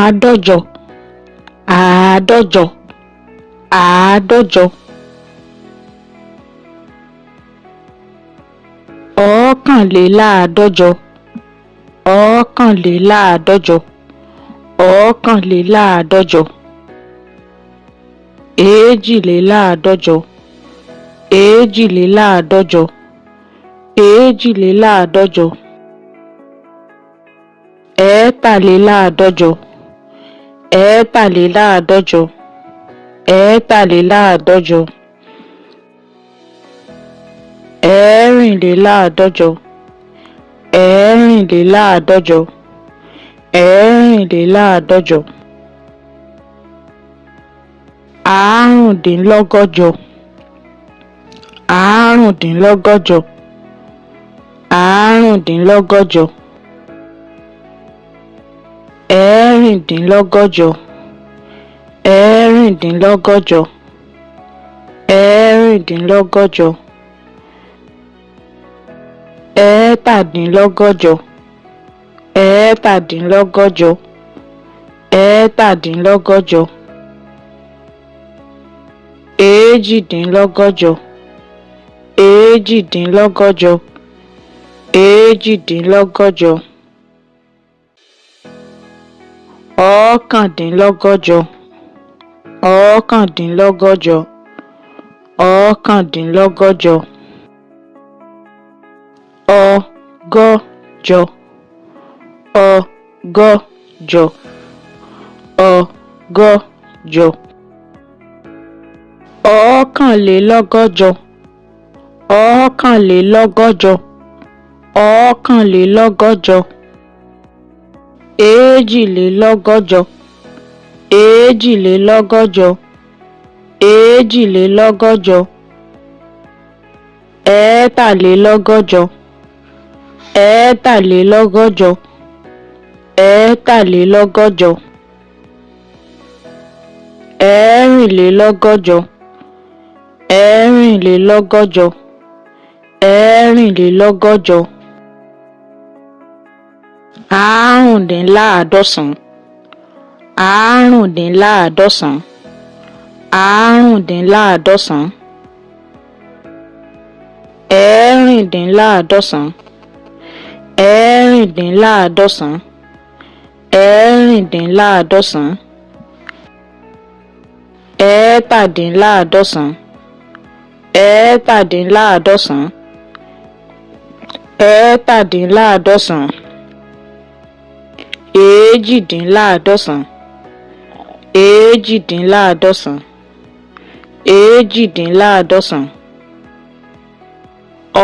Àádọ́jọ, àádọ́jọ, àádọ́jọ. Ọ̀ọ́kànléláàádọ́jọ, ọ̀ọ́kànléláàádọ́jọ, ọ̀ọ́kànléláàádọ́jọ. Èjìléláàádọ́jọ, èjìléláàádọ́jọ, èjìléláàádọ́jọ. Ẹ̀ẹ́tàléláàádọ́jọ, ẹ̀ẹ́tàléláàádọ́jọ, ẹ̀ẹ́tàléláàádọ́jọ. Ẹ̀ẹ́rìnléláàádọ́jọ, ẹ̀ẹ́rìnléláàádọ́jọ, ẹ̀ẹ́rìnléláàádọ́jọ. Àárùndínlọ́gọ́jọ, àárùndínlọ́gọ́jọ, àárùndínlọ́gọ́jọ. Ẹ̀ẹ́rìndínlọ́gọ́jọ, ẹ̀ẹ́rìndínlọ́gọ́jọ, ẹ̀ẹ́rìndínlọ́gọ́jọ. Ẹ̀ẹ́tàdínlọ́gọ́jọ, ẹ̀ẹ́tàdínlọ́gọ́jọ, ẹ̀ẹ́tàdínlọ́gọ́jọ. Èjìdínlọ́gọ́jọ, èjìdínlọ́gọ́jọ, èjìdínlọ́gọ́jọ. Ọ̀ọ́kàndínlọ́gọ́jọ, ọ̀ọ́kàndínlọ́gọ́jọ, ọ̀ọ́kàndínlọ́gọ́jọ. Ọgọ́jọ, ọgọ́jọ, ọgọ́jọ. Ọ̀ọ́kànlélọ́gọ́jọ, ọ̀ọ́kànlélọ́gọ́jọ, ọ̀ọ́kànlélọ́gọ́jọ. Èjìlélọ́gọ́jọ, èjìlélọ́gọ́jọ, èjìlélọ́gọ́jọ. Ẹ̀ẹ́tàlélọ́gọ́jọ, ẹ̀ẹ́tàlélọ́gọ́jọ, ẹ̀ẹ́tàlélọ́gọ́jọ. Ẹ̀ẹ́rìnlélọ́gọ́jọ, ẹ̀ẹ́rìnlélọ́gọ́jọ, ẹ̀ẹ́rìnlélọ́gọ́jọ. Àárùndínláàádọ́sàn, àárùndínláàádọ́sàn, àárùndínláàádọ́sàn. Ẹ̀ẹ́rìndínláàádọ́sàn, ẹ̀ẹ́rìndínláàádọ́sàn, ẹ̀ẹ́rìndínláàádọ́sàn. Ẹ̀ẹ́tàdínláàádọ́sàn, ẹ̀ẹ́tàdínláàádọ́sàn, ẹ̀ẹ́tàdínláàádọ́sàn. Èjìdínláàádọ́sàn, èjìdínláàádọ́sàn, èjìdínláàádọ́sàn.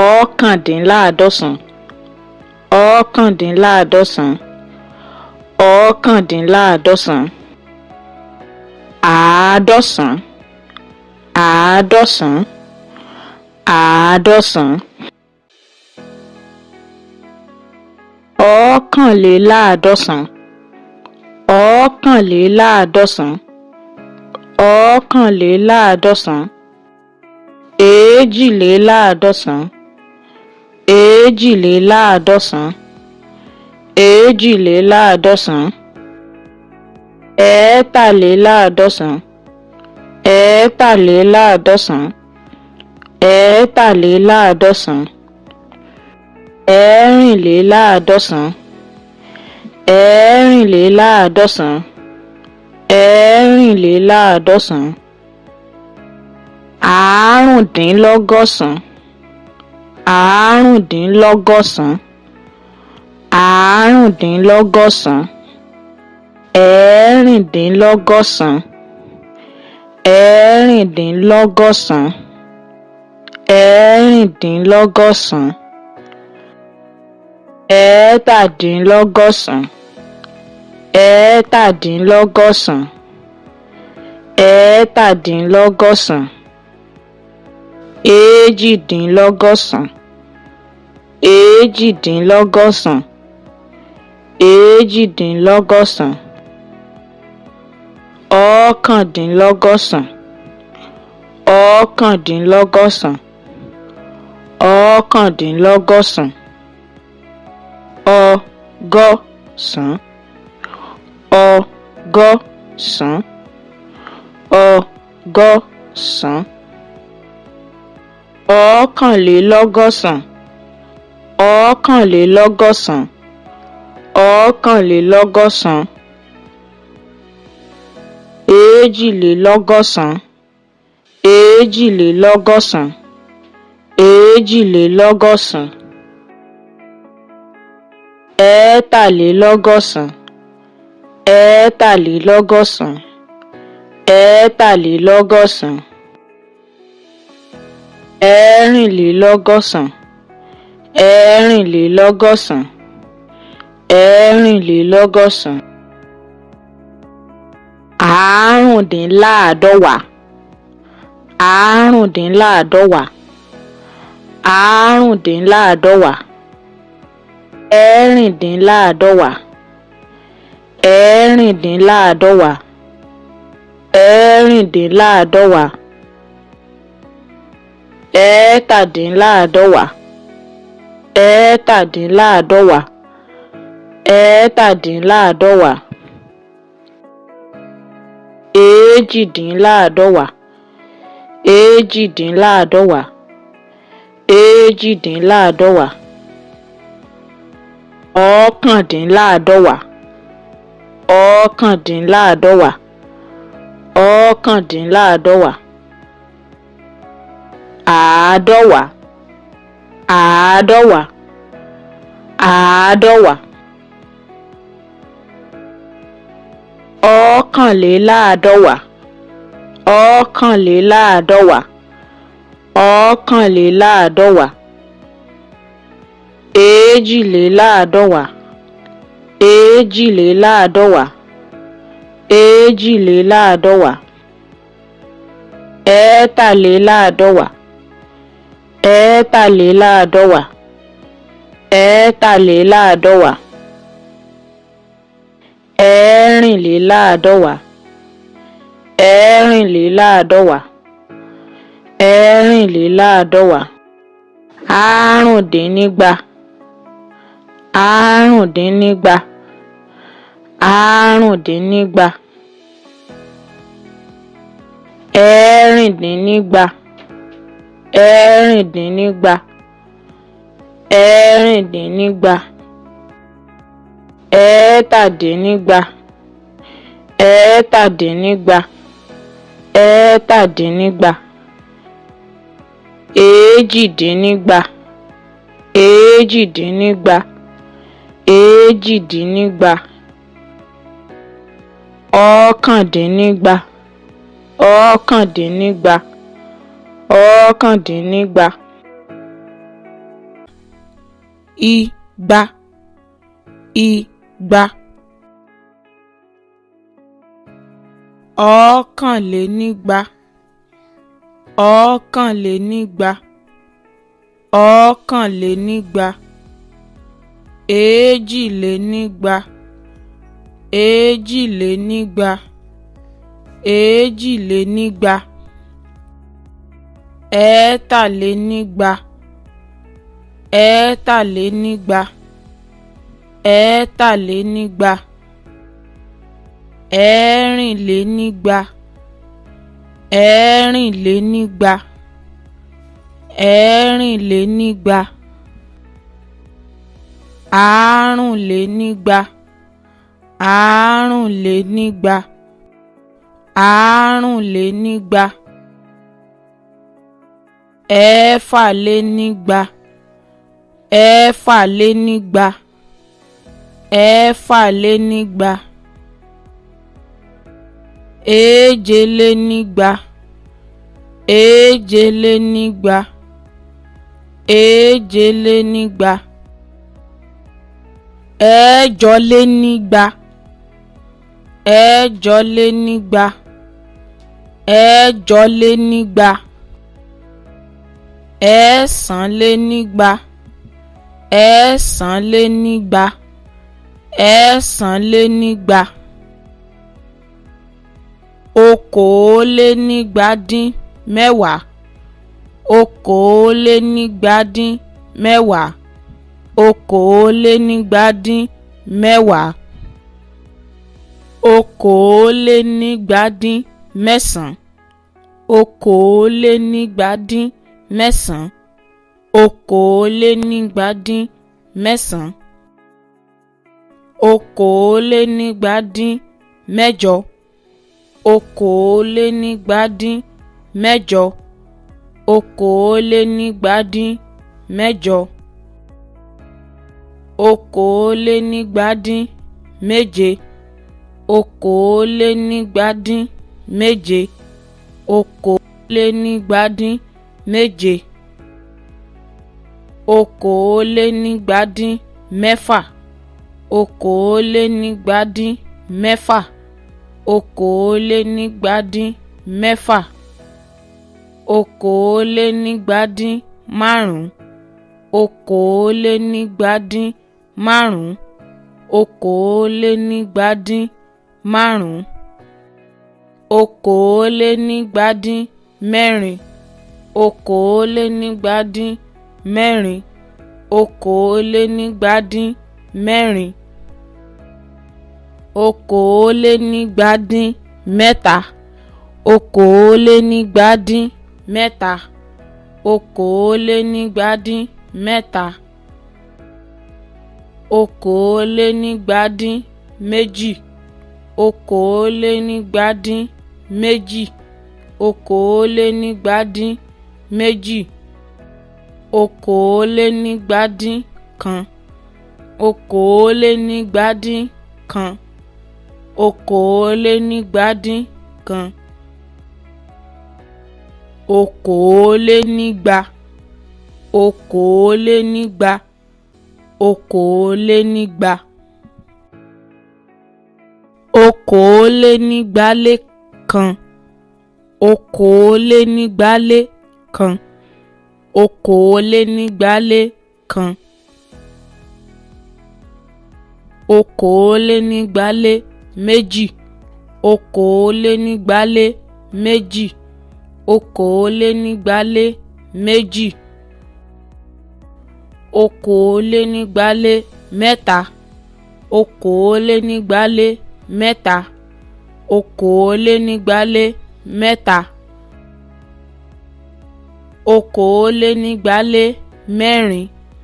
Ọ̀ọ́kàndínláàádọ́sàn, ọ̀ọ́kàndínláàádọ́sàn, ọ̀ọ́kàndínláàádọ́sàn. Àádọ́sàn, àádọ́sàn, àádọ́sàn. Ọ̀ọ́kànléláàádọ́sàn, ọ̀ọ́kànléláàádọ́sàn, ọ̀ọ́kànléláàádọ́sàn. Èjìléláàádọ́sàn, èjìléláàádọ́sàn, èjìléláàádọ́sàn. Ẹ̀ẹ́tàléláàádọ́sàn, ẹ̀ẹ́tàléláàádọ́sàn, ẹ̀ẹ́tàléláàádọ́sàn. Ẹ̀ẹ́rìnléláàádọ́sàn, ẹ̀ẹ́rìnléláàádọ́sàn, ẹ̀ẹ́rìnléláàádọ́sàn. Àárùndínlọ́gọ́sàn, àárùndínlọ́gọ́sàn, àárùndínlọ́gọ́sàn. Ẹ̀ẹ́rìndínlọ́gọ́sàn, ẹ̀ẹ́rìndínlọ́gọ́sàn, ẹ̀ẹ́rìndínlọ́gọ́sàn. Ẹ̀ẹ́tàdínlọ́gọ́sàn, ẹ̀ẹ́tàdínlọ́gọ́sàn, ẹ̀ẹ́tàdínlọ́gọ́sàn. Èjìdínlọ́gọ́sàn, èjìdínlọ́gọ́sàn, èjìdínlọ́gọ́sàn. Ọ̀ọ́kàndínlọ́gọ́sàn, ọ̀ọ́kàndínlọ́gọ́sàn, ọ̀ọ́kàndínlọ́gọ́sàn. Ọgọ́sàn, Ọgọ́sàn-án, ọgọ́sàn-án. Ọ̀kànlélọ́gọ́sàn, ọ̀kànlélọ́gọ́sàn, ọ̀kànlélọ́gọ́sàn. Èjìlélọ́gọ́sàn, èjìlélọ́gọ́sàn, èjìlélọ́gọ́sàn. Ẹ̀ẹ́tàlélọ́gọ́sàn, ẹ̀ẹ́tàlélọ́gọ́sàn, ẹ̀ẹ́tàlélọ́gọ́sàn. Ẹ̀rìnlélọ́gọ́sàn, ẹ̀rìnlélọ́gọ́sàn, ẹ̀rìnlélọ́gọ́sàn. Àrùndínláàdọ́wàá, àrùndínláàdọ́wàá, àrùndínláàdọ́wàá. Ẹ̀rìndínláàdọ́wàá, ẹ̀rìndínláàdọ́wàá, ẹ̀rìndínláàdọ́wàá. Ẹ̀ẹ́tàdínláàdọ́wàá, ẹ̀ẹ́tàdínláàdọ́wàá, ẹ̀ẹ́tàdínláàdọ́wàá. Èjìdínláàdọ́wàá, èjìdínláàdọ́wàá, èjìdínláàdọ́wàá. Ọ̀kàndínláàdọ́wàá, ọ̀kàndínláàdọ́wàá, ọ̀kàndínláàdọ́wàá. Àádọ́wàá, àádọ́wàá, àádọ́wàá. Ọ̀kànléláàdọ́wàá, ọ̀kànléláàdọ́wàá, ọ̀kànléláàdọ́wàá. Èjìléláàdọ́wàá, èjìléláàdọ́wàá, èjìléláàdọ́wàá. Ẹ̀ẹ́tàléláàdọ́wàá, ẹ̀ẹ́tàléláàdọ́wàá, ẹ̀ẹ́tàléláàdọ́wàá. Ẹ̀rìnléláàdọ́wàá, ẹ̀rìnléláàdọ́wàá, ẹ̀rìnléláàdọ́wàá. Àrùndínnígba, àrùndínnígba, àrùndínnígba. Ẹ̀rìndínnígba, ẹ̀rìndínnígba, ẹ̀rìndínnígba. Ẹ̀ẹ́tàdínnígba, ẹ̀ẹ́tàdínnígba, ẹ̀ẹ́tàdínnígba. Èjìdínnígba, èjìdínnígba, èjìdínnígba. Ọ̀kàndínnígba, ọ̀kàndínnígba, ọ̀kàndínnígba. Igba, igba. Ọ̀kànlénígba, ọ̀kànlénígba, ọ̀kànlénígba. Èjìlénígba, èjìlénígba, èjìlénígba. Ẹ̀ẹ́tàlénígba, ẹ̀ẹ́tàlénígba, ẹ̀ẹ́tàlénígba. Ẹ̀rìnlénígba, ẹ̀rìnlénígba, ẹ̀rìnlénígba. Àrùnlénígba, àrùnlénígba, àrùnlénígba. Ẹ̀fàlénígba, ẹ̀fàlénígba, ẹ̀fàlénígba. Èjelénígba, èjelénígba, èjelénígba. Ẹ̀jọlénígba, ẹ̀jọlénígba, ẹ̀jọlénígba. Ẹ̀sánlénígba, ẹ̀sánlénígba, ẹ̀sánlénígba. Okòólénígbadínmẹ́wàá, okòólénígbadínmẹ́wàá, okòólénígbadínmẹ́wàá. 249, 249, 249. 228, 228, 228. 227, 227, 227. 226, 226, 226. 225, 225, 225. 224, 224, 224. 223, 223, 223. 222, 222, 222. 221, 221, 221. 220, 220, 220. 201, 201, 201. 222, 222, 222. 223, 223, 223. 224, 224, 224. 235, 235, 235. 224, 224,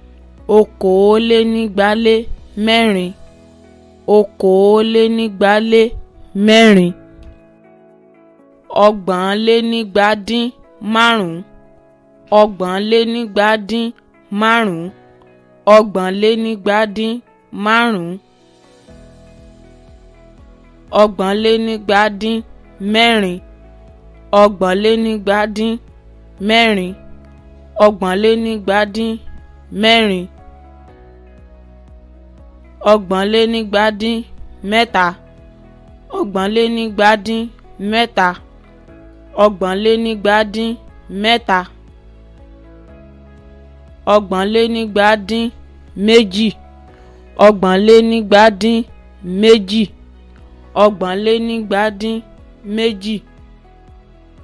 224. 233, 233, 233. 222, 222, 222.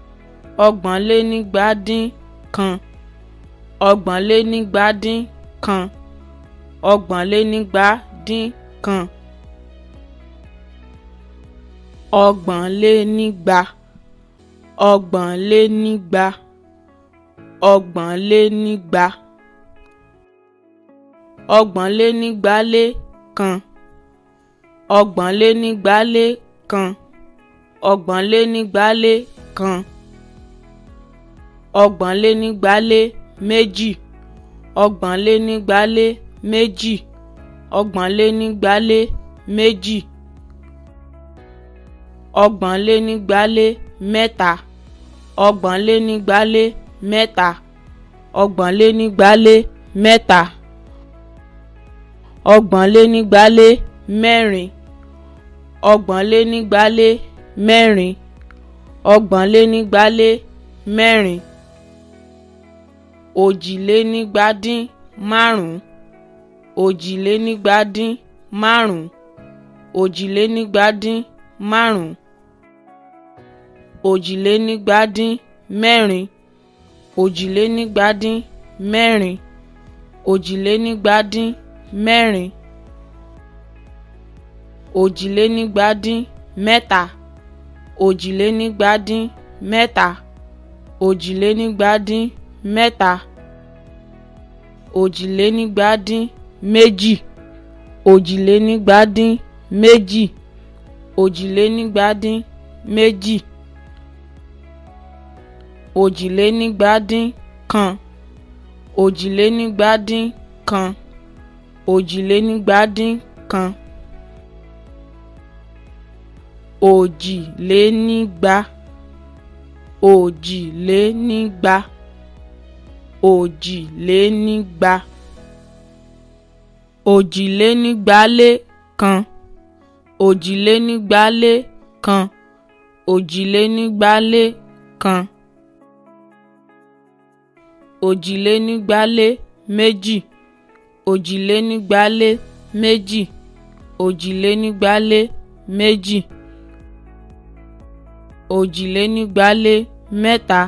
221, 221, 221. 230, 230, 230. 221, 221, 221. 222, 222, 222. 223, 223, 223. 224, 224, 224. 225, 225, 225. 224, 224, 224. mẹ́ta, òjìlénígba-dín-mẹ́ta, òjìlénígba-dín-mẹ́ta, òjìlénígba-dín-méjì, òjìlénígba-dín-méjì, òjìlénígba-dín-méjì, òjìlénígba-dín-kan, òjìlénígba-dín-kan, òjìlénígba-dín-kan, òjìlénígba, òjìlénígba, òjìlénígba, òjìlénígbálékan, òjìlénígbálékan, òjìlénígbálékan, òjìlénígbáléméjì, òjìlénígbáléméjì, òjìlénígbáléméjì, òjìlénígbálémẹ́ta,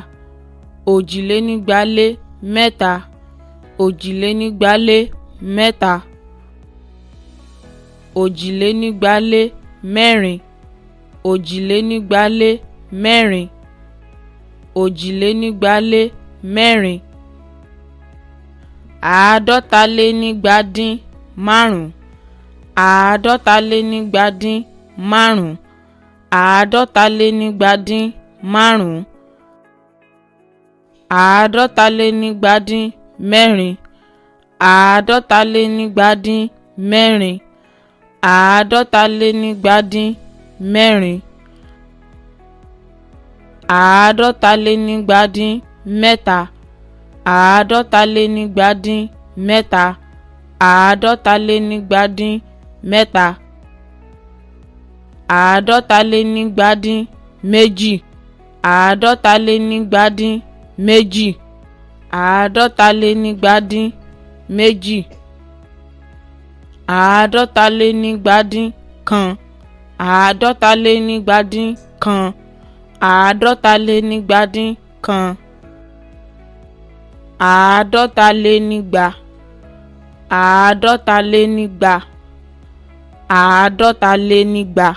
òjìlénígbálémẹ́ta, òjìlénígbálémẹ́ta, òjìlénígbálémẹ́rin, òjìlénígbálémẹ́rin, òjìlénígbálémẹ́rin, àádọ́talénígba-dín-márùn-ún, àádọ́talénígba-dín-márùn-ún, àádọ́talénígba-dín-márùn-ún, àádọ́talénígba-dín-mẹ́rin, àádọ́talénígba-dín-mẹ́rin, àádọ́talénígba-dín-mẹ́rin, àádọ́talénígba-dín-mẹ́ta, àádọ́talénígba-dín-mẹ́ta, àádọ́talénígba-dín-mẹ́ta, àádọ́talénígba-dín-méjì, àádọ́talénígba-dín-méjì, àádọ́talénígba-dín-méjì, àádọ́talénígba-dín-kan, àádọ́talénígba-dín-kan, àádọ́talénígba-dín-kan, àádọ́talénígba, àádọ́talénígba, àádọ́talénígba.